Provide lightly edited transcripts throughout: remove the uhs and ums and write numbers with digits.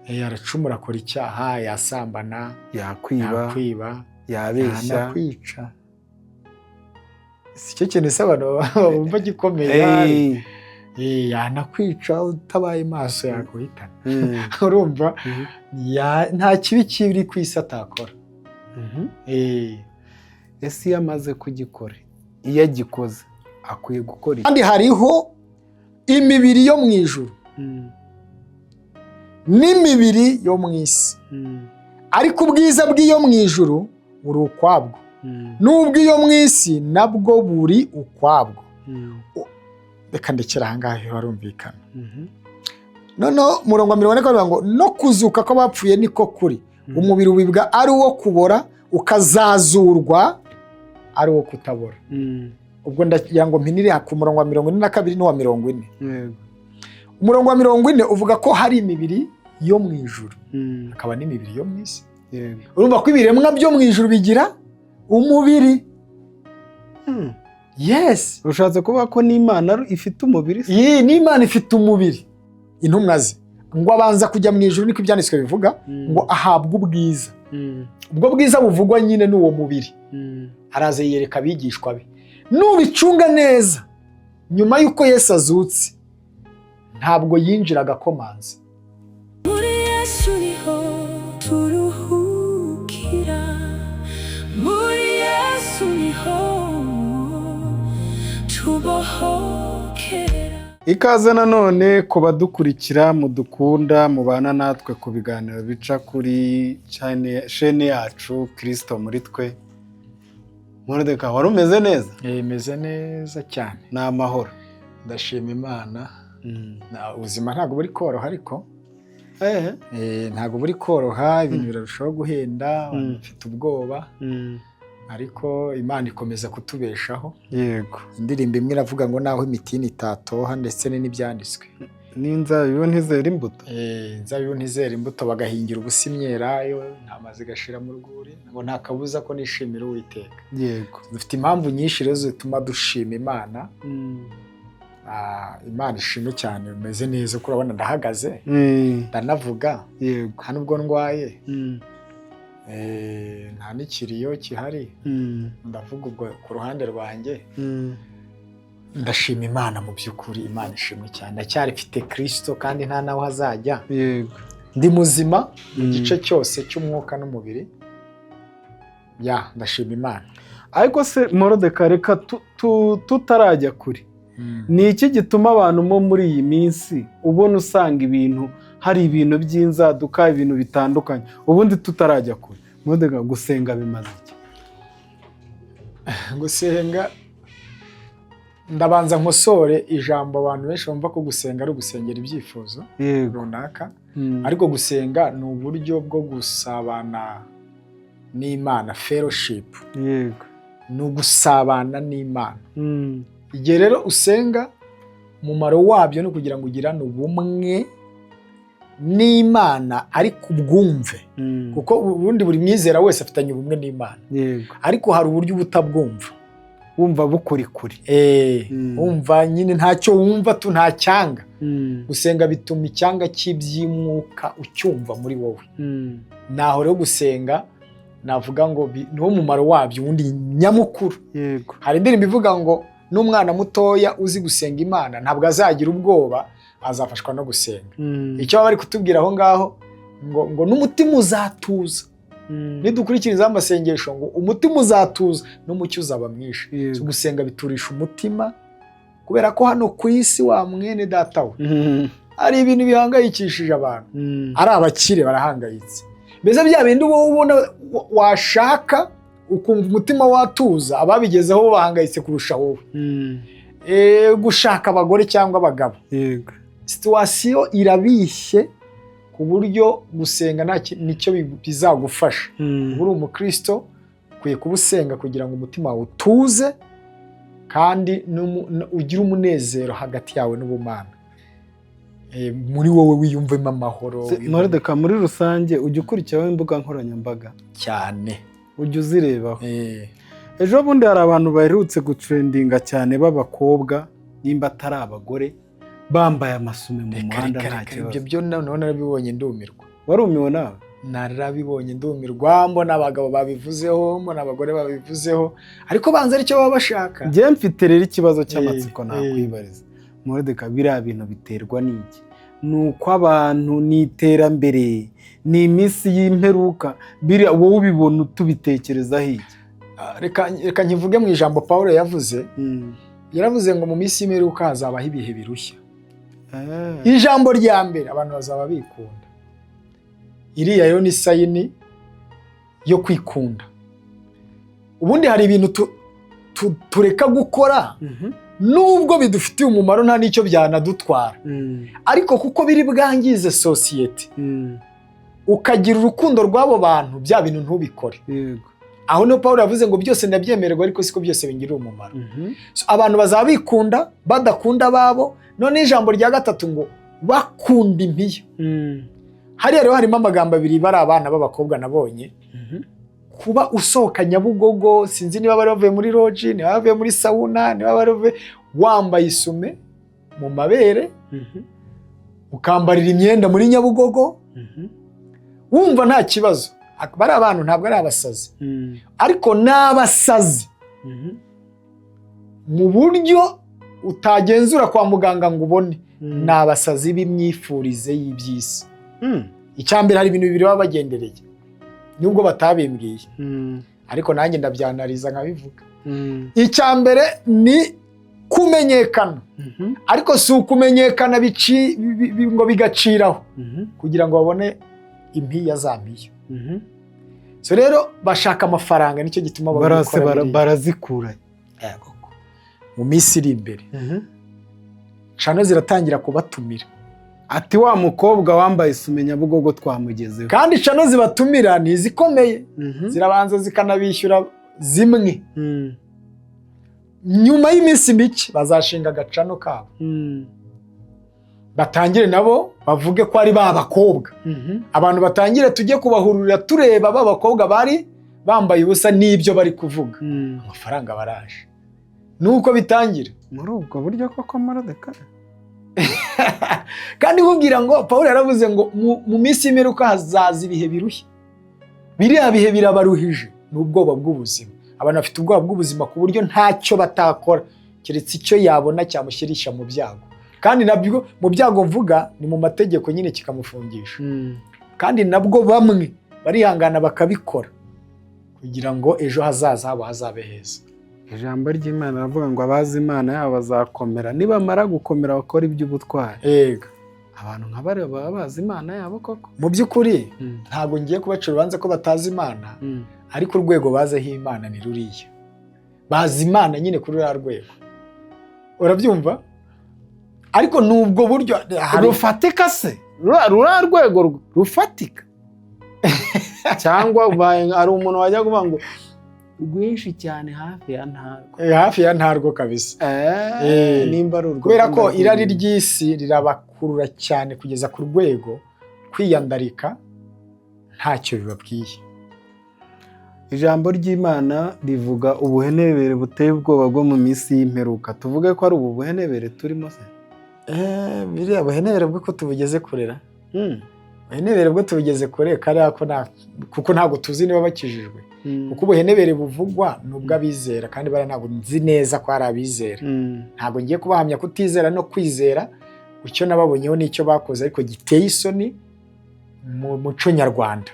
Aracumura, akora icyaha, yasambana, yakwiba, yakwiba, yabeshya, yanakwica. Si cyo kintu se abantu bumva gikomeye? Yanakwica, utabaye maso yaguhitana. Urumva, nta kibi kiri ku isi atakora. Ese iyo amaze kugikora, iyo agikoze, akwiye gukora iki? Kandi hariho imibiri yo mu ijuru n'imibiri yo mu isi, ariko ubwiza bw'iyo mu ijuru buri ukwabwo, n'ubw'iyo mu isi nabwo buri ukwabwo. Reka ndekere ahangaha, harumvikana. Noneho umurongo wa 40 baravuga ngo: "No kuzuka kw'abapfuye niko kuri. Umubiri ubibwa ari uwo kubora, ukazazurwa ari uwo kutabora." Ubwo ndagira ngo mpinire ku murongo wa 42 n'uwa 40. Umurongo wa 40 uvuga ko hari imibiri yo mu ijuru, hakaba n'imibiri yo mu isi. Urumva ko ibiremwa byo mu ijuru bigira umubiri. Yes. Ushatse kuvuga ko n'Imana ifite umubiri se? Iyi n'Imana ifite umubiri. Intumwa ze ngo abanza kujya mu ijuru, niko Ibyanditswe bivuga, ngo ahabwe ubwiza. Ubwo bwiza buvugwa nyine ni uwo mubiri. Araza yiyereka abigishwa be. Nubicunga neza, nyuma y'uko Yesu azutse, ntabwo yinjiraga akomanze. Muri Yesu niho turuhukira, muri Yesu niho tubohokera. Ikaze nanone ku badukurikira, mudukunda, mubana natwe ku biganiro bica kuri chaîne yacu Kirisito muri twe. Morideka, wari umeze neza? Imeze neza cyane. Ni amahoro? Ndashima Imana. Ubuzima ntabwo buri koroha, ariko ntabwo buri koroha, ibintu birarushaho guhenda, abantu bafite ubwoba, ariko Imana ikomeza kutubeshaho. Indirimbo imwe iravuga ngo naho imitini itatoha, ndetse n'ibyanditswe. N'inzabibu ntizera imbuto. Inzabibu ntizera imbuto, bagahingira ubusa imyelayo, intama zigashira mu rwuri, ngo nta kabuza ko nishimira Uwiteka. Dufite impamvu nyinshi rero zituma dushima Imana. Imana ishimwe cyane, umeze neza kuko urabona ndahagaze, ndanavuga, nta nubwo ndwaye, nta n'ikiriyo gihari. Ndavuga ubwo ku ruhande rwanjye, ndashima Imana mu by'ukuri. Imana ishimwe cyane, ndacyarifite Kirisito kandi nta naho azajya. Ndi muzima mu gice cyose cy'umwuka n'umubiri. Ya, ndashima Imana. Ariko se Morodeka, reka tutarajya kure, ni iki gituma abantu bo muri iyi minsi ubona usanga ibintu, hari ibintu by'inzaduka, ibintu bitandukanye? Ubundi tutarajya kure, Morodeka, gusenga bimaze iki? Gusenga, ndabanza nkosore ijambo. Abantu benshi bumva ko gusenga ari ugusengera ibyifuzo runaka, ariko gusenga ni uburyo bwo gusabana n'Imana, fellowship. Ni ugusabana n'Imana. Igihe rero usenga, umumaro wabyo ni ukugira ngo ugirane ubumwe n'Imana, ariko ubwumve, kuko ubundi buri mwizera wese afitanye ubumwe n'Imana, ariko hari uburyo uba utabwumva. Wumva bukuri kure. Wumva nyine ntacyo wumva tu, nta cyanga. Gusenga bituma icyanga cy'iby'umwuka ucyumva muri wowe. Naho rero gusenga navuga ngo niwo mumaro wabyo ubundi nyamukuru. Hari indirimbo ivuga ngo n'umwana mutoya uzi gusenga Imana ntabwo azagira ubwoba, azafashwa no gusenga. Icyo baba bari kutubwira aho ngaho ngo n'umutima uzatuza nidukurikirizaho amasengesho, ngo umutima uzatuza n'umucyo uzaba mwinshi. So, gusenga biturisha umutima, kubera ko hano ku isi, wa mwene data we, hari ibintu bihangayikishije abantu. Ari abakire barahangayitse, mbese bya bindi wowe ubona washaka ukumva umutima watuza, ababigezeho bo bahangayitse kurusha wowe. Gushaka abagore cyangwa abagabo, situation irabishye, ku buryo gusenga nta nicyo bizagufasha. Uba uri umukristo, ukwiye kuba usenga kugira ngo umutima wawe utuze kandi ugire umunezero hagati yawe n'ubumana. Muri wowe wiyumvemo amahoro. Morideka, muri rusange ujya ukurikiraho imbuga nkoranyambaga? Cyane. Ujya uzirebaho? Ejo bundi hari abantu baherutse gutrendinga cyane b'abakobwa, nimba atari abagore, bambaye amasume mu Reka muhanda reka nta reka, ibyo kibazo. byo noneho narabibonye ndumirwa. Warumiwe nawe? Narabibonye ndumirwa, mbona abagabo babivuzeho, mbona abagore babivuzeho, ariko banza aricyo baba bashaka. Njye mfite rero ikibazo cy'amatsiko nakwibariza, Morideka. Biriya bintu biterwa n'iki? Ni uko abantu, ni iterambere, ni iminsi y'imperuka? Biriya wowe ubibona tubitekerezaho iki? Ah, reka nkivuge mu ijambo Paul yavuze. Yaravuze ngo mu minsi y'imperuka hazabaho ibihe birushya. Ijambo rya mbere, abantu bazaba bikunda. Iriya yo ni sign yo kwikunda. Ubundi hari ibintu tureka gukora nubwo bidufitiye umumaro, nta n'icyo byanadutwara, ariko kuko biri bwangize sosiyete, ukagira urukundo rw'abo bantu, bya bintu ntubikore. Aho niho Paul yavuze ngo byose ndabyemererwa, ariko siko byose bingirira umumaro. So, abantu bazaba bikunda, badakunda ababo. None ijambo rya gatatu ngo bakunda impiya. Hariya rero harimo amagambo abiri. Bari abana b'abakobwa nabonye kuba usohoka Nyabugogo, sinzi niba bari bavuye muri lodge, niba bavuye muri sauna, niba bari bavuye, wambaye isume mu mabere, ukambarira imyenda muri Nyabugogo, wumva nta kibazo. Bari abantu ntabwo ari abasazi, ariko ni abasazi mu buryo utagenzura kwa muganga ngo ubone. Ni abasazi b'imyifurize y'iby'isi. Icya mbere, hari ibintu bibiri baba bagendereye, nubwo batabimbwiye, ariko nanjye ndabyanariza nkabivuga. Icya mbere ni kumenyekana, ariko si ukumenyekana ngo bigaciraho, kugira ngo babone impiya za mpiya. So rero bashaka amafaranga, nicyo gituma Barase babikora biriya. Barazikura. Yego. Mu minsi iri imbere, channel ziratangira kubatumira. Ati wa mukobwa wambaye isume Nyabugogo twamugezeho. Kandi channel zibatumira ni izikomeye, zirabanza zikanabishyura zimwe. Nyuma y'iminsi mike bazashinga agachannel kabo, batangire nabo bavuge ko ari ba bakobwa. Abantu batangire tujye kubahururira, tureba ba bakobwa bari bambaye ubusa n'ibyo bari kuvuga. Amafaranga baraje, nuko bitangira. Muri ubwo buryo koko, Morideka? Kandi nkubwira ngo Paul yaravuze ngo mu minsi y'imperuka hazaza ibihe birushya. Biriya bihe birabaruhije, ni ubwoba bw'ubuzima. Abantu bafite ubwoba bw'ubuzima ku buryo ntacyo batakora, keretse icyo yabona cyamushyirisha mu byago. Kandi nabyo mu byago mvuga ni mu mategeko nyine, kikamufungisha. Kandi nabwo bamwe barihangana bakabikora kugira ngo ejo hazaza habo hazabe heza. Ijambo ry'Imana riravuga ngo abazi Imana yabo bazakomera, nibamara gukomera bakora iby'ubutwari. Abantu nka bariya baba bazi Imana yabo koko? Mu by'ukuri, ntabwo ngiye kubacira urubanza ko batazi Imana, ariko urwego baziho Imana ni ruriya. Bazi Imana nyine kuri ruriya rwego, urabyumva? Ariko ni ubwo buryo Rufatika se? Ruriya rwego rufatika, cyangwa ubaye ari umuntu wajya kuvuga ngo rwinshi cyane, hafi ya ntarwo? Hafi ya ntarwo kabisa. Nimba ari urwo Kubera ko rwego. Irari ry'isi rirabakurura cyane kugeza ku rwego kwiyandarika ntacyo bibabwiye. Ijambo ry'Imana rivuga ubuhenebere buteye ubwoba bwo mu minsi y'imperuka. Tuvuge ko ari ubu buhenebere turimo se? Biriya buhenebere bwo ko tubugeze kurera, ubuhenebere bwo tubugeze kure kariya ko kuko ntabwo tuzi niba bakijijwe, kuko ubuhenebere buvugwa ni ubw'abizera, kandi bariya ntabwo nzi neza ko ari abizera. Ntabwo ngiye kubahamya kutizera no kwizera. Icyo nababonyeho n'icyo bakoze ariko giteye isoni mu muco nyarwanda,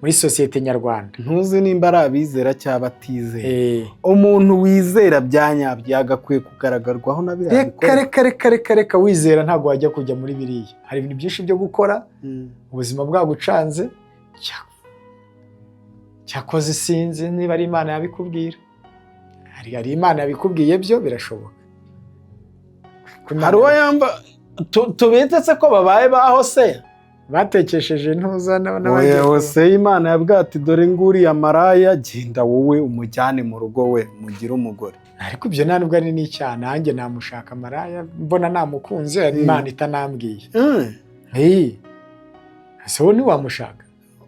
muri sosiyete nyarwanda. Ntuzi nimba ari abizera cyangwa abatizera. Umuntu wizera bya nyabyo yagakwiye kugaragarwaho na biriya Reka bikorwa. Reka, reka, reka, reka. Wizera ntabwo wajya kujya muri biriya. Hari ibintu byinshi byo gukora, ubuzima bwagucanze. Cyakoze sinzi niba ari Imana yabikubwira. Hari Imana yabikubwiye, byo birashoboka. Ko Imana Hari uwo yamba tubitse se ko babaye ba Hoseya? Batekesheje ntuza Oya, n'abagiye Hoseya Imana yabwiye ati: "Dore nguriya maraya, genda wowe umujyane mu rugo, we mugire umugore." Ariko ibyo nta nubwo ari n'icyaha. Nanjye namushaka maraya mbona namukunze, Imana itanambwiye. Hey, ese wowe ntiwamushaka?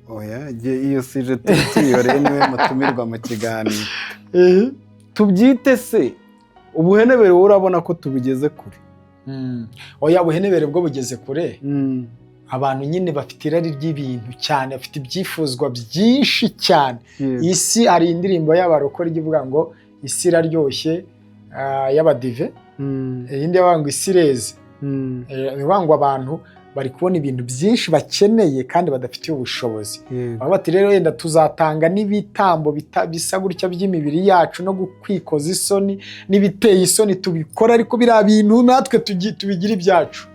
Oya, jye iyo sujet tuyihoreye, niwe mutumirwa mu kiganiro. Tubyite se ubuhenebere? Wowe urabona ko tubugeze kure? Oya, ubuhenebere bwo bugeze kure. Abantu nyine bafite irari ry'ibintu cyane, bafite ibyifuzwa byinshi cyane. Isi, hari indirimbo y'abarokore ijya ivuga ngo isi iraryoshye, y'abadive. Iyindi yavuga ngo isi ireze. Ni ukuvuga ngo abantu bari kubona ibintu byinshi bakeneye kandi badafitiye ubushobozi. Baba bati rero wenda tuzatanga n'ibitambo bisa gutya by'imibiri yacu no kwikoza isoni n'ibiteye isoni tubikora, ariko biriya bintu natwe tubigire ibyacu.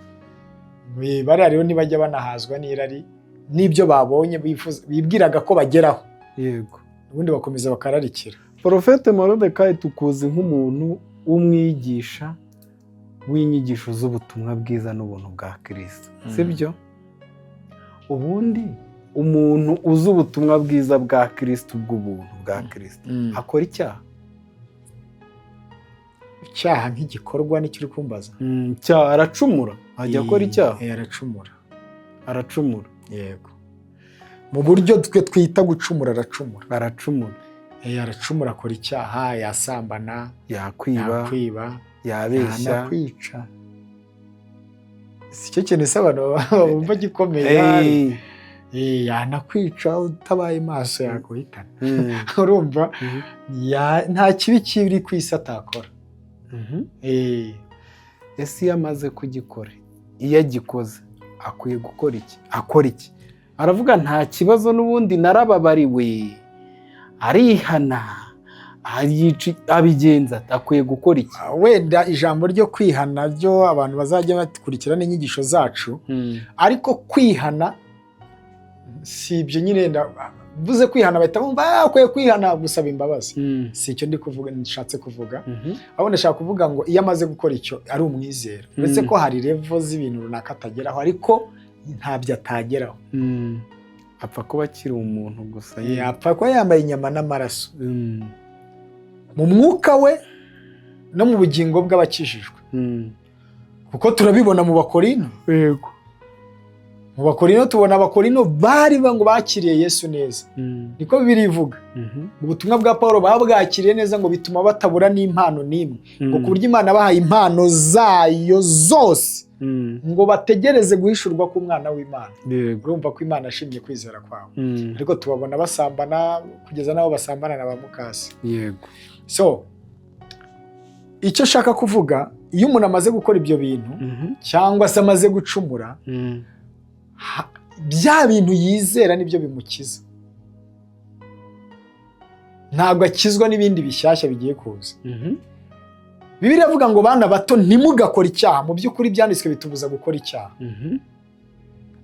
Bariya rero ntibajya banahazwa n'irari n'ibyo babonye bibwiraga ko bageraho, ubundi bakomeza bakararikira. Porofete Morodekayi, tukuzi nk'umuntu w'umwigisha w'inyigisho z'ubutumwa bwiza n'ubuntu bwa Kirisito, sibyo? Ubundi umuntu uzi ubutumwa bwiza bwa Kirisito, bw'ubuntu bwa Kirisito, akora icyaha? Icyaha nk'igikorwa nicyo uri kumbaza? Icyaha, aracumura? Ajya akora icyaha? Aracumura. Aracumura? Yego, mu buryo twe twita gucumura, aracumura. Aracumura. Aracumura, akora icyaha, yasambana, yakwiba, yakwiba, yabeshya, yanakwica. Si cyo kintu se abantu bumva gikomeye? Yanakwica, utabaye maso yaguhitana. Urumva, nta kibi kiri ku isi atakora. Ese iyo amaze kugikora, iyo agikoze, akwiye gukora iki? Akora iki? Aravuga nta kibazo, n'ubundi narababariwe, arihana, abigenza ate? Akwiye gukora iki? Wenda ijambo ryo kwihana ryo abantu bazajya bakurikira n'inyigisho zacu, ariko kwihana si ibyo nyine. Mvuze kwihana bahita bumva akwiye kwihana, gusaba imbabazi. Si icyo ndi kuvuga, nshatse kuvuga. Ahubwo ndashaka kuvuga ngo iyo amaze gukora icyo ari umwizera, uretse ko hari level z'ibintu runaka atageraho, ariko ntabyo atageraho. Apfa kuba akiri umuntu gusa nyine. Yapfa kuba yambaye inyama n'amaraso mu mwuka we no mu bugingo bw'abakijijwe, kuko turabibona mu Bakorino. Mu Bakorino tubona Abakorino bari ngo bakiriye Yesu neza, niko Bibiliya ivuga. Ubutumwa bwa Paul babwakiriye neza, ngo bituma batabura n'impano n'imwe, ngo ku buryo Imana bahaye impano zayo zose, ngo bategereze guhishurwa k'umwana w'Imana. Urumva ko Imana yashimye kwizera kwabo, ariko tubabona basambana kugeza n'aho basambana na ba mukase. So icyo nshaka kuvuga, iyo umuntu amaze gukora ibyo bintu cyangwa se amaze gucumura, bya bintu yizera nibyo bimukiza. Ntabwo akizwa n'ibindi bishyashya bigiye kuza. Bibiliya iravuga ngo bana bato, ntimugakore icyaha. Mu by'ukuri Ibyanditswe bitubuza gukora icyaha,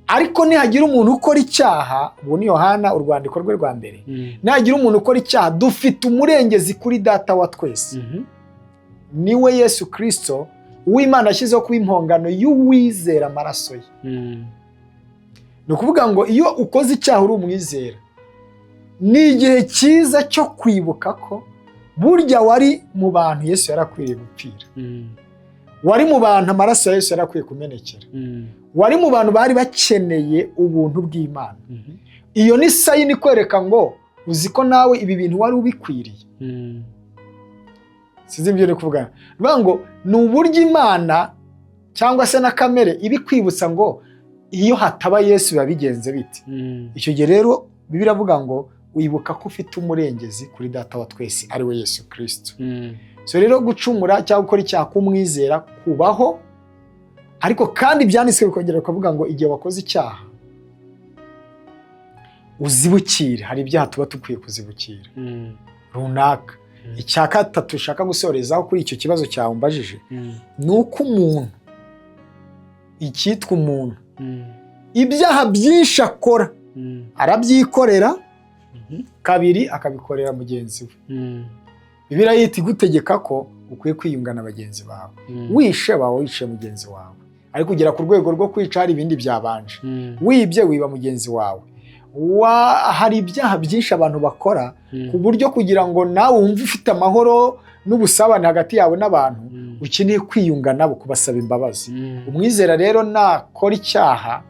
ariko nihagira umuntu ukora icyaha, ubu ni Yohana urwandiko rwe rwa mbere, nihagira umuntu ukora icyaha, dufite umurengezi kuri Data wa twese, niwe Yesu Kirisito, uw'Imana yashyizeho kuba impongano y'uwizera amaraso ye. Ni ukuvuga ngo iyo ukoze icyaha uri umwizera, ni igihe cyiza cyo kwibuka ko burya wari mu bantu Yesu yarakwiriye gupfira, wari mu bantu amaraso ya Yesu yarakwiye kumenekera, wari mu bantu bari bakeneye ubuntu bw'Imana. Iyo ni sign ikwereka ngo uzi ko nawe ibi bintu wari ubikwiriye. Sinzi ibyo uri kuvuga. Bivuga ngo ni uburyo Imana cyangwa se na kamere ibikwibutsa ngo iyo hataba Yesu biba bigenze bite? Icyo gihe rero Bibiliya iravuga ngo wibuka ko ufite umurengezi kuri Data wa twese, ari we Yesu Kirisito. So rero gucumura cyangwa gukora icyaha k'umwizera kubaho, ariko kandi Ibyanditswe bikongera bikavuga ngo igihe wakoze icyaha uzibukire. Hari ibyaha tuba dukwiye kuzibukira runaka. Icya gatatu ushaka gusorezaho kuri icyo kibazo cyawe umbajije, ni uko umuntu, icyitwa umuntu, ibyaha byinshi akora arabyikorera, kabiri akabikorera mugenzi we. Bibiliya yita igutegeka ko ukwiye kwiyunga na bagenzi bawe. Wishe wawe wishe mugenzi wawe, ariko kugera ku rwego rwo kwica hari ibindi byabanje. Wibye wiba mugenzi wawe. Hari ibyaha byinshi abantu bakora, ku buryo kugira ngo nawe wumve ufite amahoro n'ubusabane hagati yawe n'abantu, ukeneye kwiyunga nabo, kubasaba imbabazi. Umwizera rero nakora icyaha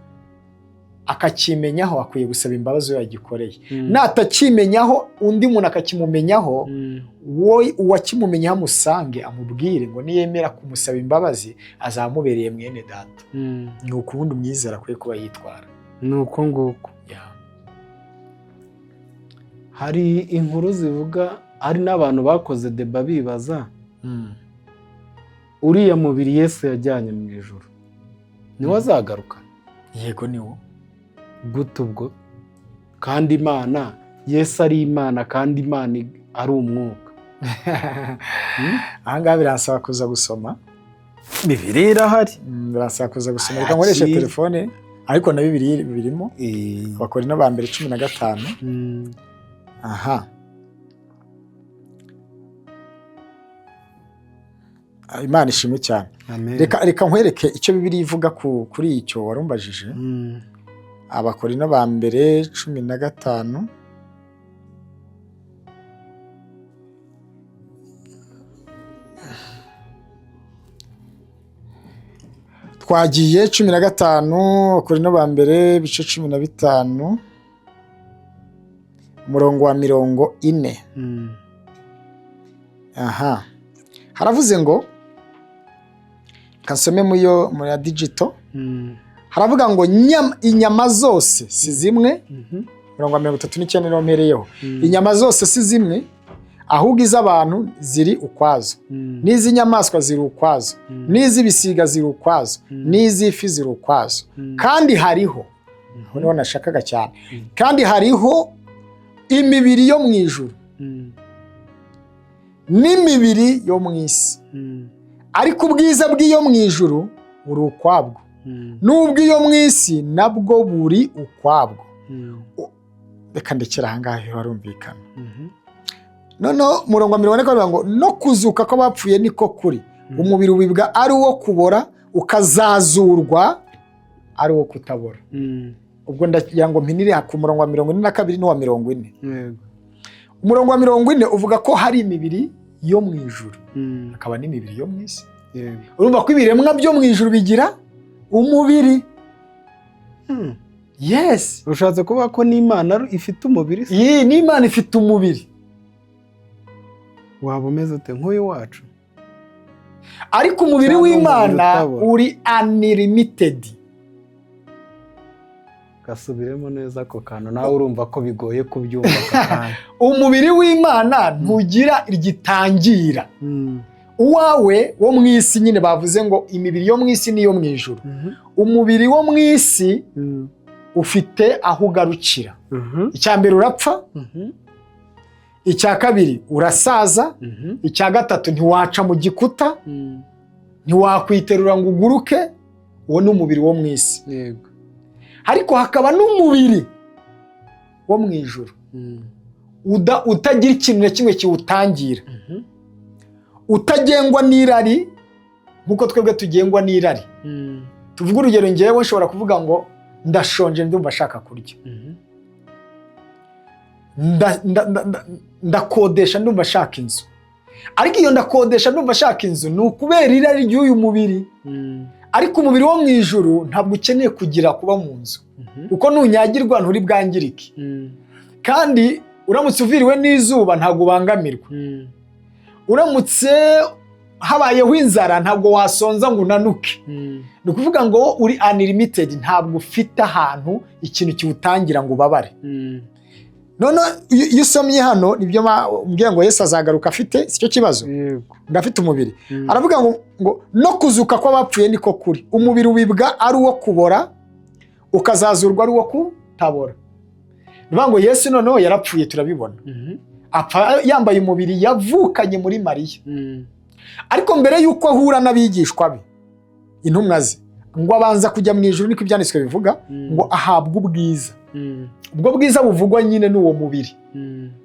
Akakimenyaho, akwiye gusaba imbabazi uwo yagikoreye. Natakimenyaho, undi muntu akakimumenyaho, wowe uwakimumenyaho amusange, amubwire ngo niyemera kumusaba imbabazi azamubereye mwene data. Ni ukubundi umwizera akwiye kuba yitwara. Ni uko nguko. Hari inkuru zivuga, hari n'abantu bakoze débat bibaza uriya mubiri Yesu yajyanye mu ijuru niwe azagaruka? Yego, niwo. Gute ubwo kandi Imana, Yesu ari Imana kandi Imana ari umwuka? Ahangaha biransaba kuza gusoma. Bibiliya irahari. Biransaba kuza gusoma, reka nkoreshe Ayakire. telefone, ariko na Bibiliya birimo. Abakorinto ba mbere 15. Aha. Ah, Imana ishimwe cyane. Amen. Reka nkwereke icyo Bibiliya ivuga kuri icyo warumbajije. Abakorinto ba mbere 15. Twagiye 15, Abakorinto ba mbere ibice 15, umurongo wa 40. Aha haravuze ngo, kasome muyo muri ya digital. Haravuga ngo inyama zose si zimwe. Umurongo wa 39 niwo mpereyeho. Inyama zose si zimwe, ahubwo iz'abantu ziri ukwazo, n'iz'inyamaswa ziri ukwazo, n'iz'ibisiga ziri ukwazo, n'iz'ifi ziri ukwazo. Kandi hariho, aho niho nashakaga cyane, kandi hariho imibiri yo mu ijuru n'imibiri yo mu isi, ariko ubwiza bw'iyo mu ijuru buri ukwabwo, n'ubw'iyo mu isi nabwo buri ukwabwo. Reka ndekere ahangaha, harumvikana. Noneho umurongo wa 40 baravuga ngo no kuzuka kw'abapfuye niko kuri. Umubiri ubibwa ari uwo kubora, ukazazurwa ari uwo kutabora. Ubwo ndagira ngo mpinire ku murongo wa 42 n'uwa 40. Umurongo wa 40 uvuga ko hari imibiri yo mu ijuru, hakaba n'imibiri yo mu isi. Urumva ko ibiremwa byo mu ijuru bigira umubiri. Yes. Ushatse kuvuga ko n'Imana ifite umubiri se? Iyi n'Imana ifite umubiri. Waba umeze ute, nk'uyu wacu? Ariko umubiri Cyangwa umubiri w'Imana utabora. uri unlimited. Gasubiremo neza ako kantu, nawe urumva ko bigoye kubyumva aka kanya. Umubiri w'Imana ntugira igitangira. Uwawe wo mu isi nyine, bavuze ngo imibiri yo mu isi n'iyo mu ijuru. Umubiri wo mu isi ufite aho ugarukira. Icya mbere urapfa, icya kabiri urasaza, icya gatatu ntiwaca mu gikuta, ntiwakwiterura ngo uguruke. Uwo ni umubiri wo mu isi. Ariko hakaba n'umubiri wo mu ijuru utagira ikintu na kimwe kiwutangira, utagengwa n'irari nk'uko twebwe tugengwa n'irari. Tuvuge urugero, ngewe nshobora kuvuga ngo ndashonje, ndumva ashaka kurya, ndakodesha, ndumva ashaka inzu. Ariko iyo ndakodesha ndumva ashaka inzu ni ukubera irari ry'uyu mubiri. Ariko umubiri wo mu ijuru ntabwo ukeneye kugira kuba mu nzu, kuko nunyagirwa nturi bwangirike, kandi uramutse uviriwe n'izuba ntabwo ubangamirwa, uramutse habayeho inzara ntabwo wasonza ngo unanuke. Ni ukuvuga ngo uri unlimited, ntabwo ufite ahantu ikintu kiwutangira ngo ubabare. None iyo usomye hano, nibyo mbwiye ngo Yesu azagaruka afite, sicyo kibazo, ngo afite umubiri. Aravuga ngo no kuzuka kw'abapfuye niko kuri. Umubiri ubibwa ari uwo kubora, ukazazurwa ari uwo kutabora. Ni ukuvuga ngo Yesu noneho yarapfuye, turabibona, apfa yambaye umubiri yavukanye muri Mariya. Ariko mbere y'uko ahura n'abigishwa be, intumwa ze, ngo abanza kujya mu ijuru, niko ibyanditswe bivuga, ngo ahabwe ubwiza. Ubwo bwiza buvugwa nyine n'uwo mubiri.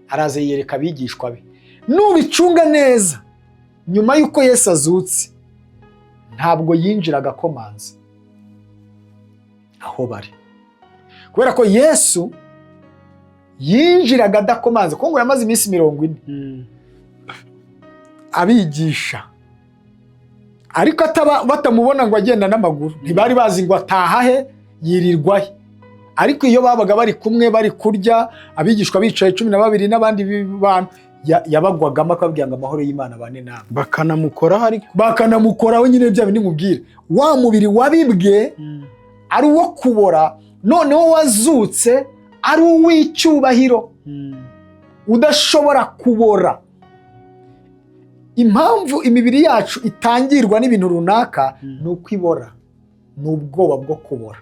Araza yiyereka abigishwa be. Nubicunga neza, nyuma y'uko Yesu azutse ntabwo yinjiraga akomanze aho bari, kubera ko Yesu yinjiraga adakomanze, kuko ngo yamaze iminsi 40 abigisha, ariko batamubona ngo agenda n'amaguru. Ntibari bazi ngo ataha he, yirirwa he. Ariko iyo babaga bari kumwe, bari kurya, abigishwa bicaye 12 n'abandi bantu, yabagwagamo akababwira ngo: "Amahoro y'Imana abane namwe." Bakanamukoraho ariko. Bakanamukoraho nyine, bya bindi nkubwira, wa mubiri wabibwe ari uwo kubora, noneho wazutse ari uw'icyubahiro udashobora kubora. Impamvu imibiri yacu itangirwa n'ibintu runaka ni uko ibora, ni ubwoba bwo kubora.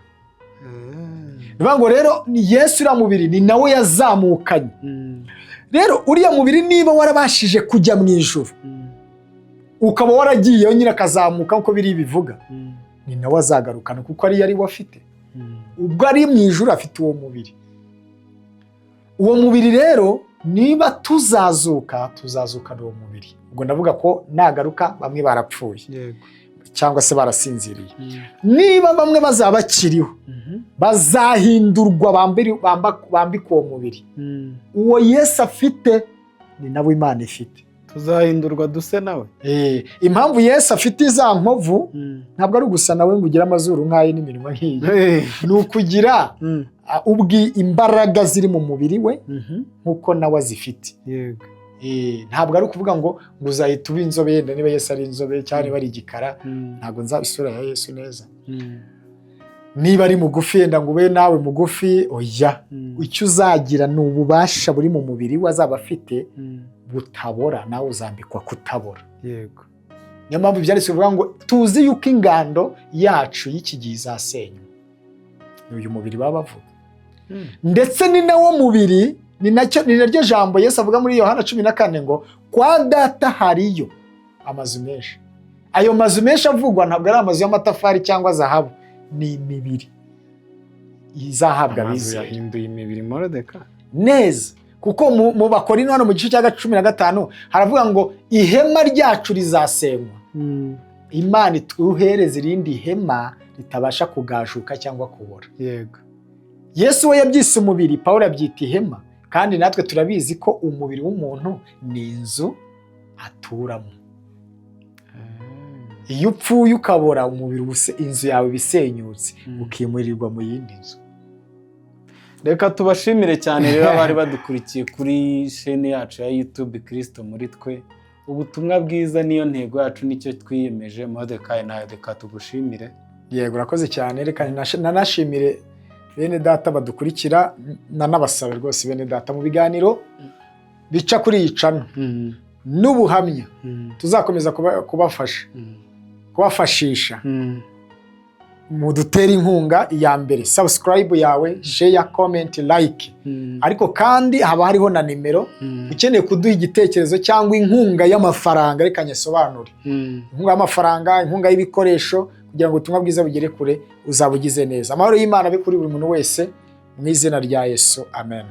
Ni ukuvuga ngo rero ni Yesu, uriya mubiri ni nawe yazamukanye. Rero uriya mubiri, niba warabashije kujya mu ijuru, ukaba waragiyeyo nyine akazamuka nk'uko biri bivuga, ni nawe azagarukana, kuko ariyo ari we afite. Ubwo ari mu ijuru afite uwo mubiri. Uwo mubiri rero, niba tuzazuka, tuzazukana uwo mubiri. Ubwo ndavuga ko nagaruka bamwe barapfuye cyangwa se barasinziriye. Niba bamwe bazaba bakiriho, bazahindurwa, bambikwe uwo mubiri. Uwo Yesu afite ni nawe Imana ifite. Tuzahindurwa duse nawe. Impamvu Yesu afite iza nkovu ntabwo ari ugusa nawe ngo ugire amazuru nk'aye n'iminwa nk'iyi, ni ukugira ubwi imbaraga ziri mu mubiri we nk'uko nawe azifite. Ntabwo ari ukuvuga ngo uzahita uba inzobe, yenda niba Yesu ari inzobe cyangwa niba ari igikara. Ntabwo nza isura ya Yesu neza. Niba ari mugufi, yenda ngo ube nawe mugufi, oya. Icyo uzagira ni ububasha buri mu mubiri we azaba afite butabora, nawe uzambikwa kutabora. Niyo mpamvu ibyanditswe bivuga ngo tuzi yuko ingando yacu y'iki gihe izasenywa. Ni uyu mubiri baba bavuga. Ndetse ni nawo mubiri, ni nacyo, ni naryo jambo Yesu avuga muri Yohana 14 ngo: "Kwa Data hariyo amazu menshi." Ayo mazu menshi avugwa ntabwo ari amazu y'amatafari cyangwa zahabu, ni imibiri izahabwa Amazu abizera. yahinduye imibiri, Morodeka. Neza, kuko mu Bakorinto hano mu gice cya 15 haravuga ngo ihema ryacu rizasenywa, Imana ituhereze irindi hema ritabasha kugajuka cyangwa kubora. Yesu we yabyise umubiri, Pawulo abyita ihema, kandi natwe turabizi ko umubiri w'umuntu ni inzu aturamo. Iyo upfuye ukabora umubiri, inzu yawe iba isenyutse, ukimurirwa mu yindi nzu. Reka tubashimire cyane rero abari badukurikiye kuri shene yacu ya YouTube Kirisito muri twe. Ubutumwa bwiza niyo ntego yacu, nicyo twiyemeje. Morodekayi, nawe reka tugushimire. Yego, urakoze cyane. Reka nanashimire bene Data badukurikira, nanabasabe rwose, bene Data, mu biganiro bica kuri iyi channel n'ubuhamya tuzakomeza kubafasha, kubafashisha, mudutera inkunga. Iya mbere, subscribe yawe, share, comment, like. Ariko kandi haba hariho na nimero ukeneye kuduha igitekerezo cyangwa inkunga y'amafaranga. Reka nyasobanure: inkunga y'amafaranga, inkunga y'ibikoresho, kugira ngo ubutumwa bwiza bugere kure, uzaba ugize neza. Amahoro y'Imana abe kuri buri muntu wese mu izina rya Yesu, amen.